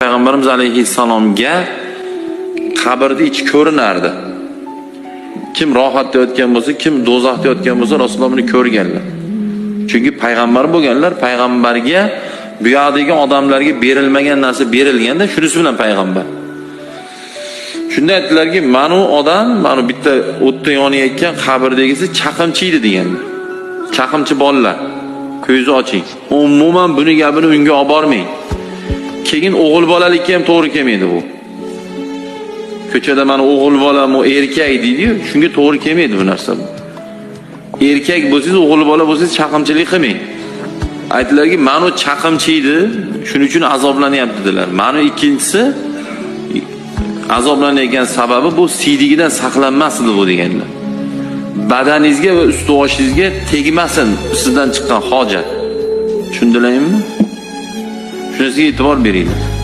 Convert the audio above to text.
Payg'ambarimiz alayhissalomga qabrni ichi ko'rinardi. Kim rohatda yotgan bo'lsa, kim do'zaxda yotgan bo'lsa, Rasululloh buni ko'rganlar. Chunki payg'ambar bo'lganlar, payg'ambarga bu yoqdagi odamlarga berilmagan narsa berilganda, shunisi bilan payg'ambar. Shunda aytdilarki, "Manu odam, manu bitta o'tda yonayotgan qabrdagisi chaqimchi edi" deganlar. Chaqimchi bolalar, ko'zni oching. Umuman buni gapini unga olib bormang. Keyin o'g'il bolalikka ham to'g'ri kelmaydi bu. Ko'chada mana o'g'il bolam, u erkak deydi-yu, shunga to'g'ri kelmaydi bu narsa. Erkak bo'lsangiz, o'g'il bola bo'lsangiz chaqimchilik qilmang. Aytdilarki, "Manu chaqimchi edi, shuning uchun azoblanyapti" dedilar. Manu ikkinchisi azoblanayotgan sababi bu siydigidan saqlanmas edi bu deganlar. Badaningizga va usti boshingizga tegmasin sizdan chiqqan hojat. Tushundilaringmi? Shunisiga e'tibor beringlar.